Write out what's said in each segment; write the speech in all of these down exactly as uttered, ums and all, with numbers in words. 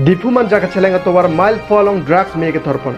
Diphu Manja kacheleng atovar mile pho along drugs me kethorpon.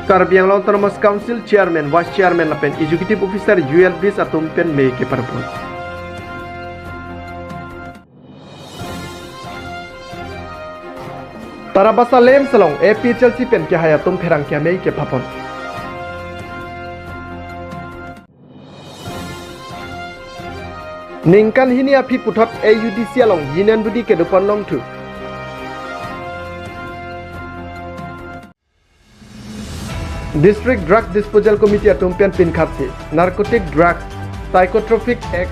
Karbi Anglong Autonomous Council Chairman, Vice Chairman lapen Executive Officer U L Bs atum pen me keparpon. Tarabasa LAMPS along A P H L C pen kehai atum pherangke amei kephapon. Ningkan hini aphi puthot A U D C along yinen budi kedopon longthu. District Drug Disposal Committee atum pen pinkhatsi Narcotic Drugs Psychotropic Act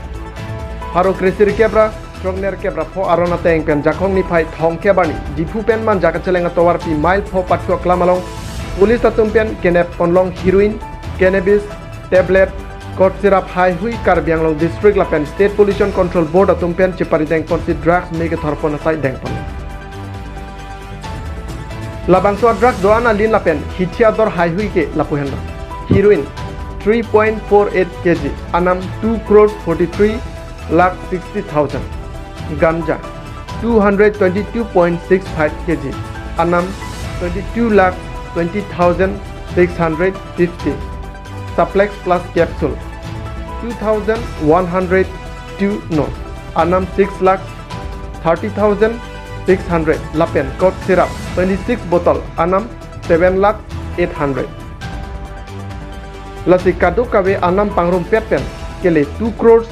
pharo kresirkep ra throknerkep ra pho aron ateng pen Jakhong niphai thomkep arni Diphu pen Manja kacheleng atovarpi mile pho pathu aklam along police atum pen kenep ponlong heroin, cannabis, tablet, cough syrup haihui Karbi Anglong District lapen State Pollution Control Board atum pen cheparideng ponsi drugs me kethorpon asai dengpon. Labangso a-drug doan alin lapen hithi ador haihui ke lapu henlo. Heroin three point four eight K G, anam two crore forty-three lakh sixty thousand. Ganja two hundred twenty-two point six five K G, anam twenty-two lakh twenty thousand six hundred fifty. Suplex Plus capsule two thousand one hundred two, no, anam six lakh thirty thousand six hundred. Lapen cough syrup twenty-six bottle, anam seven lakh eight hundred. Lasi kadokave anam pangrumpet pen kele two crores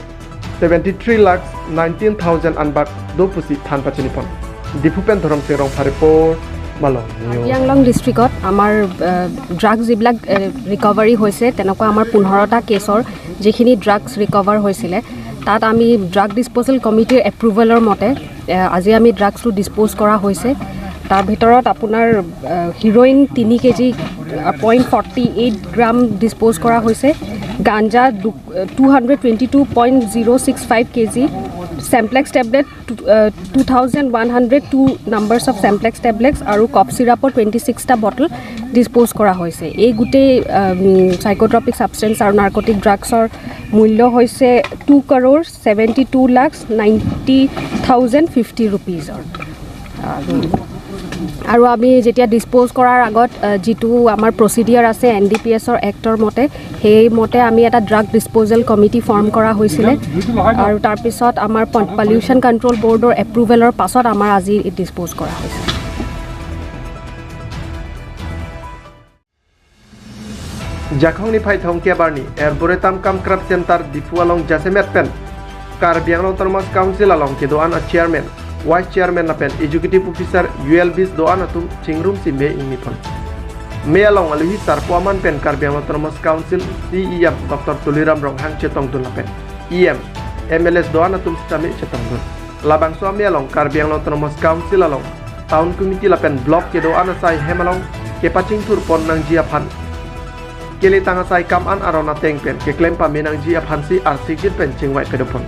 seventy-three lakhs nineteen thousand anbak do pusi than pachinipon. Diphu pen Dhorom Sing Rongphar report, Malong News. Karbi আংলং ডিষ্ট্ৰিক্টত আমাৰ ড্ৰাগছ যিবিলাক ৰিকভাৰী হৈছে, তেনেকুৱা আমাৰ পোন্ধৰটা কেছৰ যিখিনি drugs recover হৈছিলে, তাত আমি ড্ৰাগ ডিছপ'জেল কমিটিৰ এপ্ৰুভেলৰ মতে এ, আজি আমি ড্ৰাগছটো ডিছপ'জ কৰা হৈছে। তাৰ ভিতৰত আপোনাৰ, এ, হিৰইন তিনি কেজি, এ, point forty eight gram dispose কৰা হৈছে। গাঞ্জা দু-, এ, two hundred twenty two point zero' six five KG, Chemplex tablet two, এ, two thousand one hundred two numbers of Chemplex tablets আৰু কফ চিৰাপৰ টুৱেণ্টি ছিক্সটা বটল ডিছপ'জ কৰা হৈছে। এই গোটেই, এ, উম, চাইক'ট্ৰপিক ছাবষ্টেন্স আৰু নাৰ্কটিক ড্ৰাগছৰ মূল্য হৈছে two crore seventy two lakh ninety thousand fifty ৰুপিজৰ। আৰু আমি যেতিয়া ডিছপ'জ কৰাৰ আগত, আ, যিটো আমাৰ প্ৰচিডিয়াৰ আছে এন ডি পি এছৰ এক্টৰ মতে, সেইমতে আমি এটা ড্ৰাগ ডিছপ'জেল কমিটি ফৰ্ম কৰা হৈছিলে। আৰু তাৰপিছত আমাৰ প-, পলিউশ্যন কণ্ট্ৰল বৰ্ডৰ এপ্ৰুভেলৰ পাছত আমাৰ আজি ডিছপ'জ কৰা হৈছে। Jakhong niphai thomkep arni Arboretum cum Craft Center Diphu along jasemet pen Karbi Anglong Autonomous Council along kedo-an a-chairman, vice chairman lapen executive officer U L Bs do-an atum chingrumsi me ingnipon. Me along aluhi sarpo aman pen Karbi Anglong Autonomous Council C E M Doctor Tuliram Ronghang chetongdun lapen E M, M L As do-an atum sitame chetongdun. Labangso ame along Karbi Anglong Autonomous Council along Town Committee lapen Block kedo-an asai hem along kepachingthurpon nangji aphan, keletang asai kam an aron ateng pen keklem pame nangji aphansi arsikjit pen chingvai pedopon.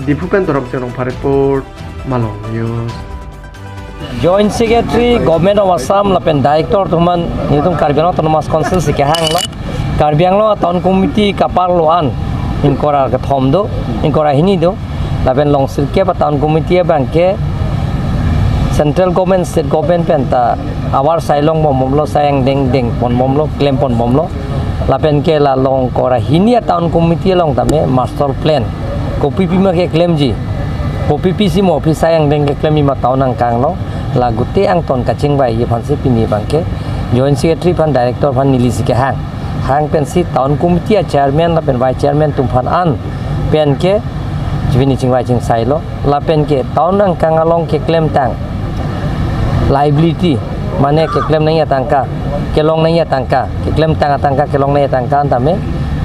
Diphu pen Dhorom Sing Rongphar report, Malong News. Joint Secretary, Government of Assam, lapen Director atum an, nelitum Karbi Anglong Autonomous Council si kehanglo. Karbi Anglong Town Committee kaparlo an, ingkoi ra kethom do, ingkoi ra hini do. Lapen long sirkep a-Town Committee abangke Central Government, State Government pen ta abar sai longbomlo, sai angdeng dengponbomlo, klemponbomlo. Lapen ke la long ingkoi ra hini a-Town Committee along tame master plan kopi pima keklemji, kopi pisi mo phi sai angdeng keklemji ma town angkang along, la gute angton kachingvai aphansi pini abangke Joint Secretary aphan, Director aphan neli si kehang. Hang pensi Town Committee a-chairman lapen vice chairman atum aphan an pen ke chivini chingvai chingsailo. Lapen ke town angkang along keklemtang liability, mane keklem nangji atangka, kelong nangji atangka, keklemtang atangka, kelong nangji atangka an tame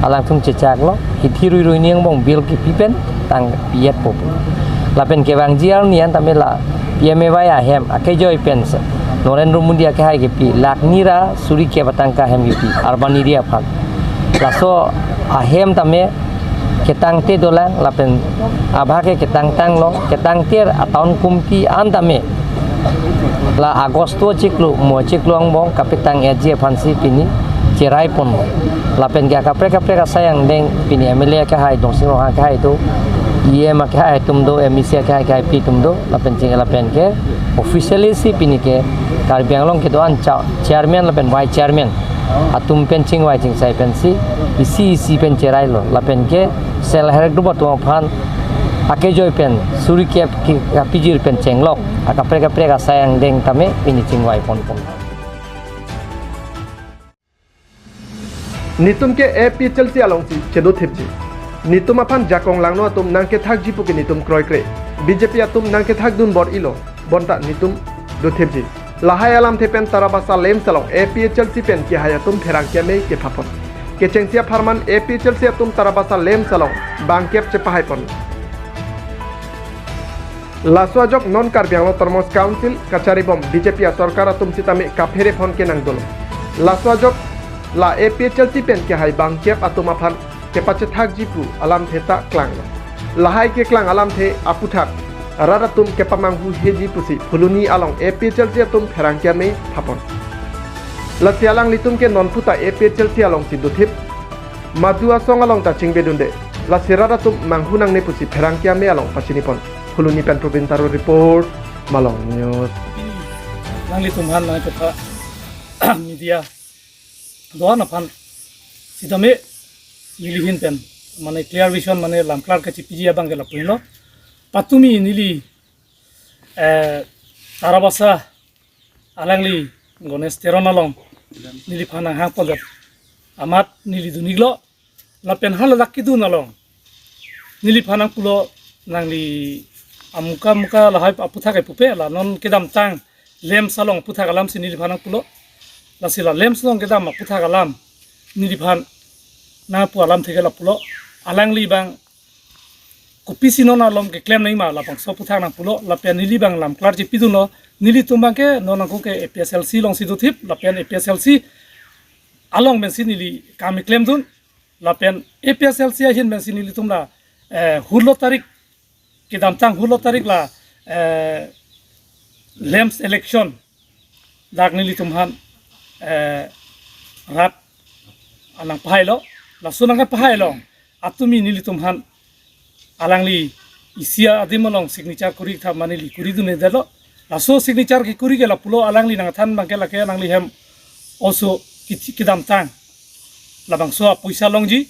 alangtum chechaklo, hithi ruirui ni angbong bill kipi pen tang piyet po. Lapen kevangji arni an tame la P M A Y ahem akejoi pen si Narendra Modi akehai kipi lakh ni ra suri kep atangka ahem kipi urban area aphan. Laso ahem tame ketangte dolang lapen abha ke ketangtanglo, ketangte a-Town Committee an tame la August achiklo mo achiklo angbong kapetang-etji aphansi pini cheraiponlo. Lapen ke akaprek kaprek asai angdeng pini M L A akehai Dongsing Ronghang akehai do, E M akehai atum do, M A C akehai akehai pi atum do, lapen ching lapen ke officially si pini ke Karbi Anglong kedo-an cha-, chairman lapen vice chairman atum pen chingvai chingsai pensi isi isi pen cherai lo, lapen ke self help group atum aphan akejoi pen suri kep ki kapijir pen chenglok akaprek kaprek asai angdeng tame pini chingvai ponpon. Netum ke A P H L C alongsi chedothipji. Netum aphan jakong langno atum nangkethakji puke netum kroikre. B J P atum nangkethak dun bor-ilo. Bonta netum dothipji. Lahai alamthe pen Tarabasa LAMPS along A P H L C pen kehai atum pherangke amei kephapon. Kechengsi apharman A P H L C atum Tarabasa LAMPS along bangkep chepahaipon. Laso ajok non Karbi Anglong Autonomous Council kacharibom B J P asorkar atum sitame kapherephon kenang dolo. Laso ajok la A P H L C pen kehai bangkep atum aphan kepachethakji pu alamthe ta klanglo. Lahai keklang alamthe aputhak rat atum kepamanghuheji pusi Phuloni along A P H L C atum pherangke amei phapon. Lasi alanglitum ke non puta A P H L C alongsi dothip, madu asong along ta chingvedunde, lasi rat atum manghu nangne pusi pherangke amei along pachinipon. Phuloni pen Probin Taro report, Malong News. Nanglitum aphan nangchepha media do-an aphan sitame neli ahin pen mane clear vision mane lamklar kachepiji abang ke lapulo. Patumi neli, eh, Tarabasa alangli Ganesh Teron along neliphan nanghangpondet amat neli dun-iklo. Lapen haladak kedun along neliphan nangpulo, nangli amuka amuka lahai aputhak ke pupe, la non kedamtang LAMPS along aputhak alamsi neliphan nangpulo. Lasi la LAMPS along kedam aputhak alam neliphan nangpu alamthe ke lapulo. Alangli abang kopisi non alom keklem nangji ma labangso aputhak nangpulo, lapen neli abang lamklar chepidunlo. Nelitum abang ke non nangkok ke A P H L C alongsi dothip, lapen A P H L C along pensi neli kam keklemdun, lapen A P H L C ahin pensi nelitum la, eh, hulo tarik, kedamtang hulo tarik la, eh, LAMPS election dak nelitum aphan, eh, rat anang pahailo, laso nangpahailo, atumi nelitum aphan alangli isi adim along signature kori tha mane neli koridundetlo. Laso signature kekori ke lapulo, alangli nangthan abang ke lake alangli hem oso ki-, kedamtang labangso apoisa longji,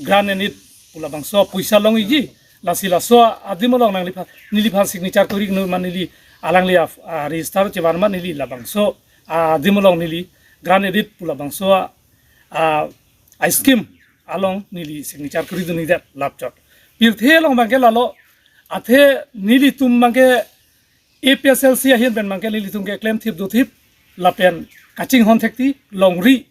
grant and aid pu labangso apoisa longji. Lasi laso adim along nangliphan, neliphan signature kori nu mane neli alangli a, a, register chevan mane neli labangso adim along neli grant and aid pu labangso a, a, a scheme along neli signature koridunnedetlo lapchot. Pirthe along abang ke lalo, athe nelitum abang ke A P H L C ahin pen abang ke nelitum keklem thip dothip, lapen kachinghon thekti, longri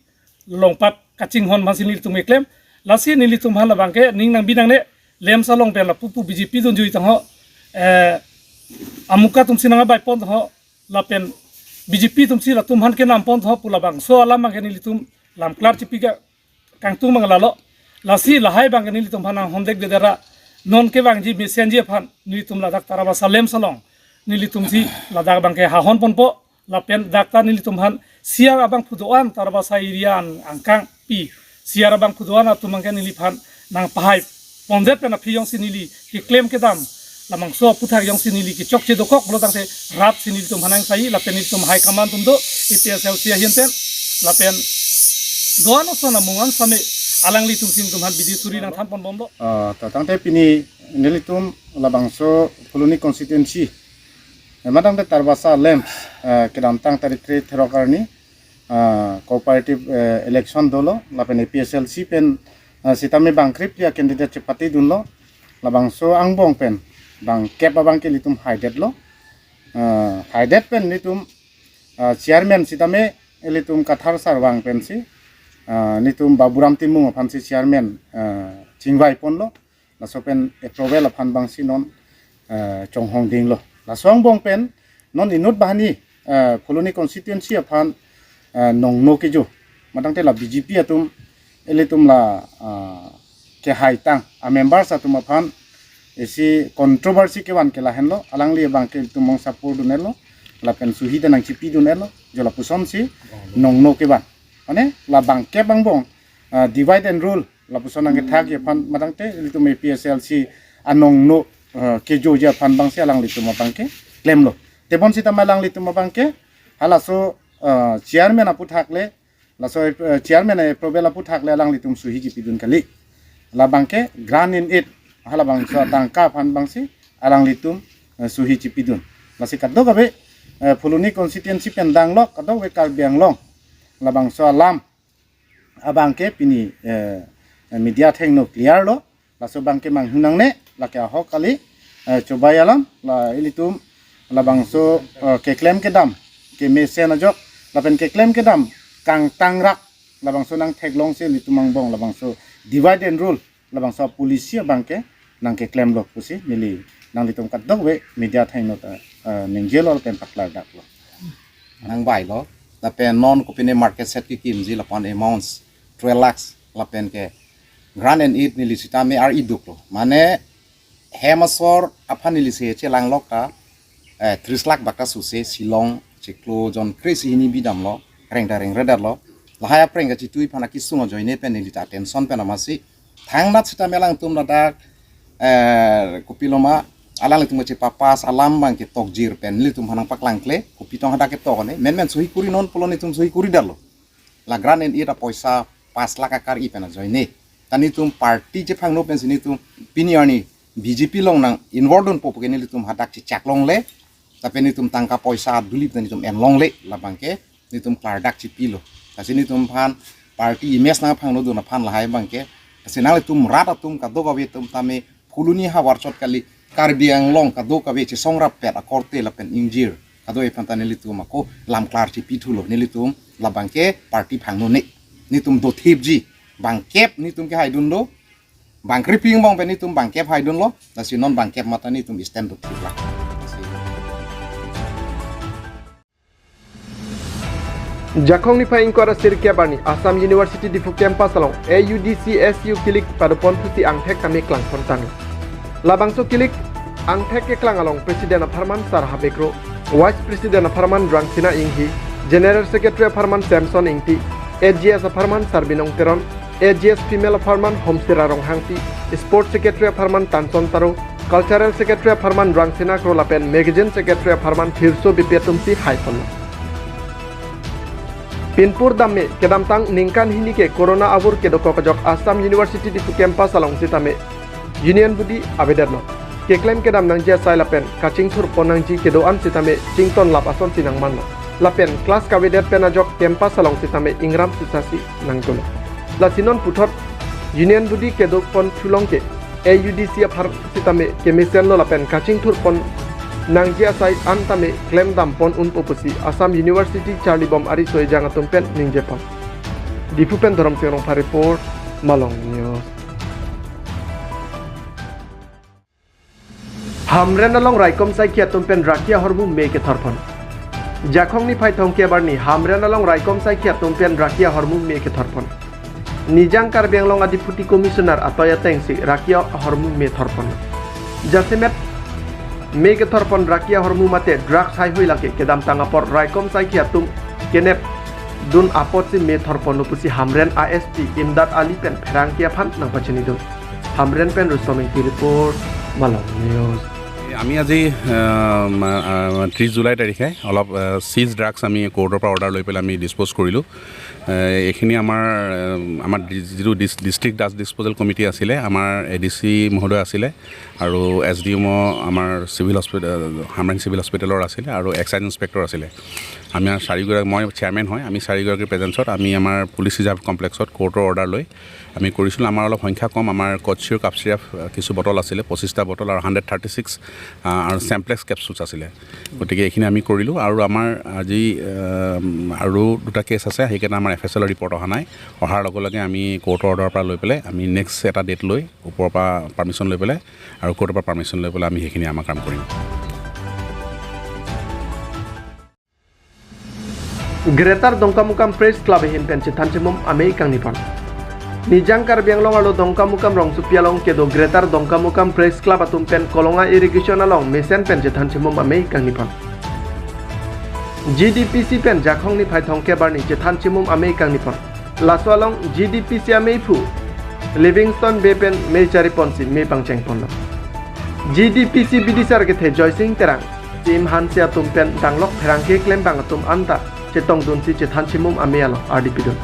longpat kachinghon masi nelitum keklem. Lasi nelitum aphan labang ke ning nangbi nangne, LAMPS along pen lapu pu B J P dunjui tangho, eh, amuka atumsi nangbaipon tangho, lapen B J P atumsi latum aphan kenampon tangho pu labangso alam abang ke nelitum lamklar chepi ke kangtung abang lalo. Lasi lahai abang ke nelitum aphan nanghondekdetra, non kevangji mesenji aphan nelitum ladak Tarabasa LAMPS along nelitumsi ladak abang ke hahonponpo, lapen dak ta nelitum aphan C R abangphu do-an Tarabasa area an angkang pi C R abangphu do-an atum abang ke neliphan nangpahaipondet pen aphi jongsi neli keklem kedam labangso aputhak jongsi neli kechokche dokok pulo tangte rapsi nelitum aphan nangsai, lapen nelitum high command atum do, A P H L C ahin pen, lapen do-an ason amung an same alanglitumsi nelitum aphan bidi suri nangthanponbomlo. Ah, ta tangte pini nelitum labangso Phuloni constituency, eh, madang de Tarabasa LAMPS, eh, kedamtang tarik kre-throk arni, ah, cooperative, eh, election dolo, lapen A P H L C pen, ah, sitame bangkrip ya candidate chepatedunlo, labangso angbong pen bangkep abang ke nelitum haidetlo. Ah, haidet pen nelitum, ah, chairman sitame nelitum Kathar sar vang pensi, ah, nelitum Baburam Timung aphansi chairman, ah, chingvaiponlo. Laso pen approval aphan abangsi non, eh, chonghong dinglo. Laso angbong pen non inut banghini, eh, Phuloni constituency aphan, eh, nongno kejo, madang te la B J P atum, ilitum la, ah, kehaitang amembers atum aphan isi controversy kevan ke lahenlo, alangli abang ke ilitum mong support dun-etlo, lapen suhi ta nangchipidun-etlo, jo lapusonsi nongno kevan. Mane la bangkep angbong ah, divide and rule lapuson nangkethakji aphan matangte ilitum A P H L C anong no, ah, kejoji aphan abangsi alanglitum abangke klemlo. Tebon sitame alanglitum abangke halaso, ah, chairman aphuthak le, laso, eh, chairman approval aphuthak le alanglitum suhi chipidun kali. Labangke grant in aid, halabangso atangka aphan abangsi alanglitum, eh, suhi chipidun. Lasi kadokave, eh, Phuloni constituency pen danglok kadokave Karbi Anglong labangso alam abangke pini, eh, media athengno clear lo. Laso abangke manghunangne, lake ahok kali, eh, chobai alam, la ilitum labangso, eh, keklem kedam kemesen ajok lapen keklem kedam kangtangrak labangso nangtheklongsi ilitum angbong labangso divide and rule labangso policy abangke nangkeklemlo pusi neli nanglitum kadokave media athengno ta, eh, ningjelo lapen paklardaklo. Nangvailo, lapen non kopine market shed kekimji lapen amounts twelve lakhs lapen ke grant and aid neli sitame ar-iduklo. Mane hem asor aphan neli se chelanglok ta, eh, tris lakh bak ta suse Shillong chiklo jon kre-isi hini bidamlo, rengda rengredetlo. Lahai aphreng kachitui aphan akesung ajoine pen neli ta tension pen amatsi thangnat sitame alangtum ladak, eh, kopiloma, alanglitum kachepapass alam abangke tokjir pen nelitum aphan nangpaklangkle, kopi tong hadak ketok ne, menmen suhi kuri non pulo nelitum suhi kuridetlo. La grant and aid apoisa pass lakh akar-i pen ajoine. Ta nelitum party chephangno pensi nelitum pini arni B J P along nang involve dunpo puke nelitum hadak chechak longle. Lapen nelitum tangka poisa dulip ta nelitum en longle, labangke nelitum klardak chipilo. Lasi nelitum aphan party image nangphangno dun aphan lahai abangke. Lasi nanglitum rat atum kadokave atum tame Phuloni havar chot kali, Karbi Anglong kadokave chesong rappet akorte lapen ingjir kadokave aphan ta nelitum ako lam klar chipithulo, nelitum labangke party phangnone. Nelitum dothipji, bangkep nelitum kehaidun do, bang kreping bang pen nelitum bangkep haidunlo, lasi non bangkep mata nelitum stand dothip lak. Jakhong niphai ingkoi ra sirkep arni Assam University Diphu campus along A U D C S U kilik padopon pusi angthek tame klangpon tanglo. Labangso kilik angthek keklang along President apharman Sar Habe Kro, Vice President apharman Rangsina Inghi, General Secretary apharman Samson Ingti, A G S apharman Sarbinong Teron, A G S female apharman Homsira Ronghangpi, Sports Secretary apharman Tanson Taro, Cultural Secretary apharman Rangsina Kro lapen Magazine Secretary apharman Thirso Beypi atumsi haiponlo. Pinpur damme kedamtang ningkan hini ke corona avur kedokok ajok Assam University Diphu campus along sitame Union Body avedetlo. Keklem kedam nangji asai lapen kachingthurpon nangji kedo-an sitame chingtonlap asonsi nangmanlo. Lapen class kavedet pen ajok campus along sitame ingram susasi nangdunlo. Lasi non puthot Union Body kedopon thulong ke A U D C apharman sitame kemesenlo lapen kachingthurpon nangji asai an tame klemdampon unpo pusi Assam University charlibom ariso ejang atum pen ningjepon. Diphu pen Dhorom Sing Rongphar report, Malong News. Hamren along raikom saikhi atum pen raki ahormu me kethorpon. Jakhong niphai thomkep arni Hamren along raikom saikhi atum pen raki ahormu me kethorpon. Nijang Karbi Anglong a-Deputy Commissioner atoi atengsi raki ahormu me thorpon. Jasemet me kethorpon raki ahormu mate drugs haihui lake kedamtang apor raikom saikhi atum kenep dun apotsi me thorponlo pusi Hamren A S P Imdad Ali pen pherangke aphan nangpachinidun. Hamren pen Rustom Ingti report, Malong News. আমি আজি আহ, মা- আহ, ত্ৰিছ জুলাই তাৰিখে অলপ cheese drugs আমি কোৰ্টৰ পৰা অৰ্ডাৰ লৈ পেলাই আমি ডিছপ'জ কৰিলোঁ। আহ, এইখিনি আমাৰ আহ, আমাৰ ডি- যিটো dish- district drugs disposal committee আছিলে, আমাৰ এ ডি চি মহোদয় আছিলে আৰু এছ ডি এম অ' আমাৰ চিভিল হস্পিটেল, হামৰেণ চিভিল হস্পিটেলৰ আছিলে আৰু এক্সাইজ ইন্সপেক্টৰ আছিলে। আমি চাৰিগৰাকী, মই চেয়াৰমেন হয়, আমি চাৰিগৰাকীৰ প্ৰেজেন্সত আমি আমাৰ পুলিচ ৰিজাৰ্ভ কমপ্লেক্সত কোৰ্টৰ অৰ্ডাৰ লৈ আমি কৰিছিলোঁ। আমাৰ অলপ সংখ্যা কম, আমাৰ কটচিৰ কাপচিৰা আহ, কিছু বটল আছিলে, পঁচিছটা বটল আৰু হাণ্ড্ৰেড থাৰ্টি ছিক্স আৰু চেম্প্লেক্স কেপচুলছ আছিলে। গতিকে এইখিনি আমি কৰিলোঁ আৰু আমাৰ আজি আহ, আৰু দুটা কেছ আছে, সেইকেইটা আমাৰ এফ এছ এলৰ ৰিপৰ্ট অহা নাই। অহাৰ লগে লগে আমি কোৰ্টৰ অৰ্ডাৰৰ পৰা লৈ পেলাই আমি নেক্সট এটা ডেট লৈ ওপৰৰ পৰা পাৰ্মিশ্যন লৈ পেলাই আৰু কোৰ্টৰ পৰা পাৰ্মিশ্যন লৈ পেলাই আমি সেইখিনি আমাৰ কাম কৰিম। Greater Dongkamukam Press Club ahin pen chethan chimum amei kangnipon. Nijang Karbi Anglong arlo Dongkamukam rongsopi along kedo Greater Dongkamukam Press Club atum pen Kolonga irrigation along mesen pen chethan chimum amei kangnipon. G D P C pen Jakhong niphai thomkep arni chethan chimum amei kangnipon. Laso along G D P C ameiphu Livingstone Bey pen mei chari ponsi mei pangcheng ponlo. G D P C bidisar kethe Joysing Terang, Sim Hanse atum pen danglok pherangke klembang atum anta chetongdunsi chethan chimum amei along ardi pidun.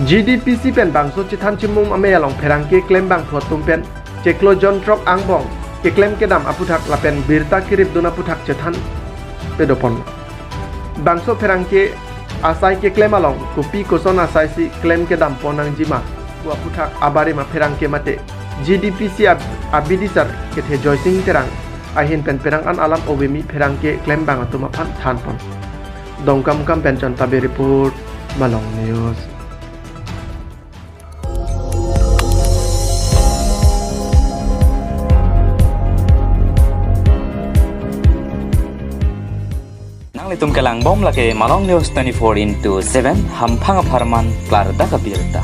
G D P C pen bangso chethan chimum amei along pherangke klembangphu atum pen chiklo jon throk angbong keklem kedam aphuthak lapen birta keripdun aphuthak chethan pedo pon. Bangso pherangke asai keklem along kopi koson asaisi klem kedam pon nangjima pu aphuthak abarim apherangke mate G D P C ab-, abidisar kethe Joysing Terang ahin pen perang an alam ovemi pherangke klembang atum aphan than pon. Dongkamukam pen Chontabe report, Malong News. Nanglitum kelang bom lake Malong News twenty-four into seven, hamphang apharman klardak abirta.